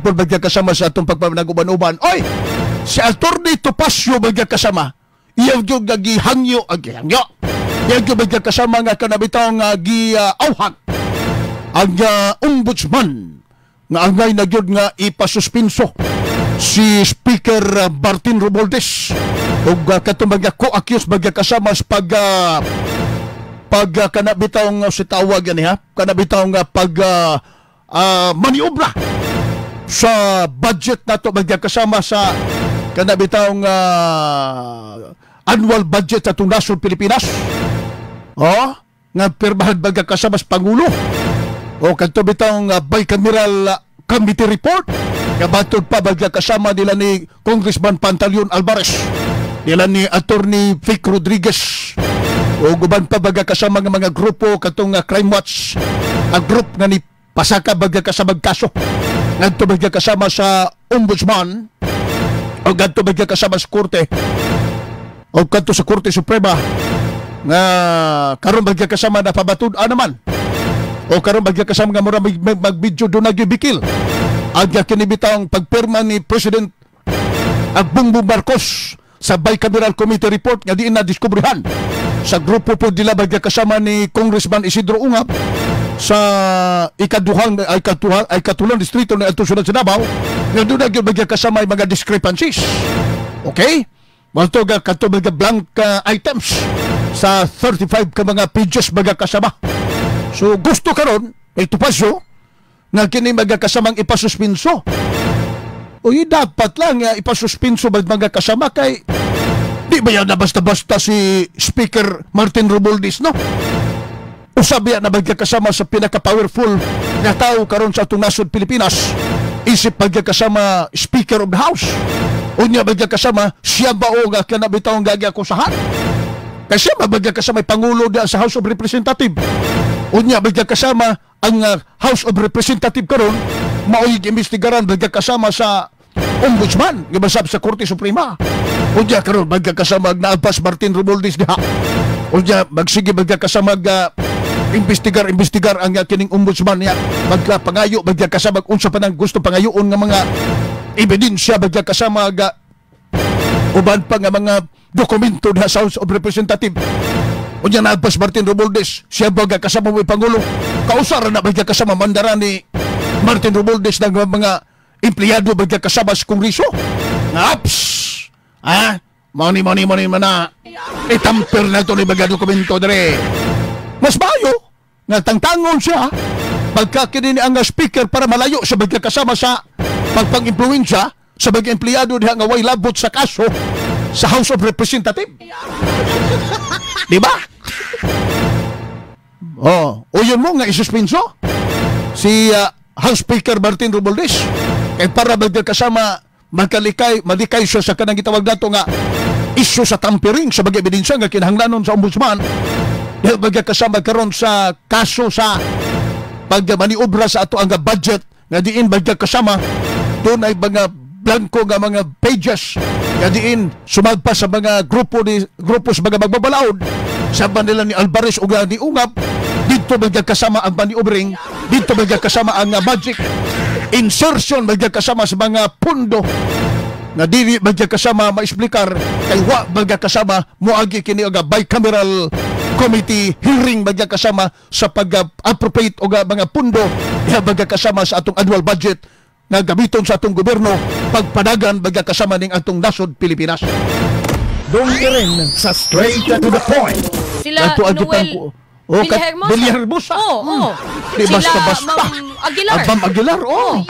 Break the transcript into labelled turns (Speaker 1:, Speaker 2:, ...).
Speaker 1: Gyapon bagya kasama sa atong pagpanaguban-uban. Oy! Si Atty. Topacio bagya kasama. Iya gyud nga gihangyo, ang gihangyo. Iya gyud bagya kasama nga kanabitaw nga giawhag ang ombudsman nga angay na gyud nga ipasuspinso si Speaker Martin Romualdez ug katong bagya ko-accuse bagya kasama sa pag kana bitaw nga si tawag gani ha, kana bitaw nga pag maniobra sa budget nato bagya kasama sa kana bitaw nga annual budget sa atong nasod Pilipinas. Oh, nga pirmahan bagya kasama sa pangulo. O kadto bitawng bicameral committee report nga batod pa bagya kasama nila ni Congressman Pantaleon Alvarez, nila ni Attorney Vic Rodriguez o guban pa bagya kasama nga mga grupo katong Crime Watch, ang group nga ni pasaka bagya kasama kaso ngadto bagya kasama sa ombudsman o ngadto bagya kasama sa korte o kadto sa Korte Suprema nga karon bagya kasama na pabatud-an naman o karon bagya kasama nga mura mag-video doon nagyubikil ang kinibitang pagpirma ni President ang Bongbong Marcos sa Bicameral Committee Report nga diin na diskubrihan sa grupo po nila bagya kasama ni Congressman Isidro Ungab sa ikaduhang ay katuhang ay katulong distrito ni Alto Syudad sa Davao nga doon na bagya kasama ay mga discrepancies. Okay? Malto ga kadto mga blank items sa 35 ka mga pages baga kasama. So gusto karon kay Topacio nga kini mga kasamang ipasuspinso. Uy, dapat lang ipasuspinso ba mga kasama kay di ba yan na basta-basta si Speaker Martin Romualdez, no? Usab ya na bagya kasama sa pinaka-powerful nga tao karon sa atong nasod Pilipinas. Isip bagya kasama Speaker of the House. Unya bagya kasama siya ba o nga kana bitaw ang gagi akusahan? Kay siya ba bagya kasama pangulo diya sa House of Representative. Unya bagya kasama ang House of Representative karon mao'y imbestigaran bagya kasama sa ombudsman nga basab sa Korte Suprema. Unya karon bagya kasama naagpas Martin Romualdez diha. Unya magsige bagya kasama investigar investigar ang kining ombudsman niya, magka pangayo bagya kasama unsa pa nang gusto pangayoon nga mga ebidensya bagya kasama ga uban pa nga mga dokumento diha sa House of Representative. Unya naagpas Martin Romualdez, siya baga kasama mo pangulo. Kausara na bagya kasama mandara ni Martin Romualdez ng mga empleyado bagya kasama sa Kongreso. Nga aps! Ha? Money, money, money, mana. Itamper na ito ni mga dokumento dere. Mas bayo nga tangtangon siya pagka kini ang speaker para malayo sa bagya kasama sa pagpang-impluensya sa mga empleyado diha nga way labot sa kaso sa House of Representative. Di ba? Oh, o yun mo nga isuspinso si House Speaker Martin Romualdez kay para bagya kasama magkalikay malikay siya sa kanang gitawag nato nga isyu sa tampering sa mga ebidensya nga kinahanglanon sa ombudsman dahil bagya kasama karon sa kaso sa pagmaniobra sa ato ang budget nga diin bagya kasama doon ay mga blanko nga mga pages nga diin sumagpa sa mga grupo ni grupo sa mga magbabalaod sa nila ni Alvarez ug ni Ungab. Dito bagya kasama ang maniobring, dito bagya kasama ang magic insertion bagya kasama sa mga pundo nga dili bagya kasama maexplikar kay wa bagya kasama moagi kini og bicameral committee hearing bagya kasama sa pag-appropriate og mga pundo diha bagya kasama sa atong annual budget nga gamiton sa atong gobyerno pagpadagan bagya kasama ning atong nasod Pilipinas.
Speaker 2: Dongeren sa Straight to the Point.
Speaker 3: Sila
Speaker 1: Ato ang
Speaker 3: Noel
Speaker 1: gitang ko. Oh,
Speaker 3: Villahermosa.
Speaker 1: Villahermosa.
Speaker 3: Oo.
Speaker 1: Di
Speaker 3: Sila
Speaker 1: basta-basta.
Speaker 3: Ma'am Aguilar.
Speaker 1: Ang Ma'am Aguilar, oh.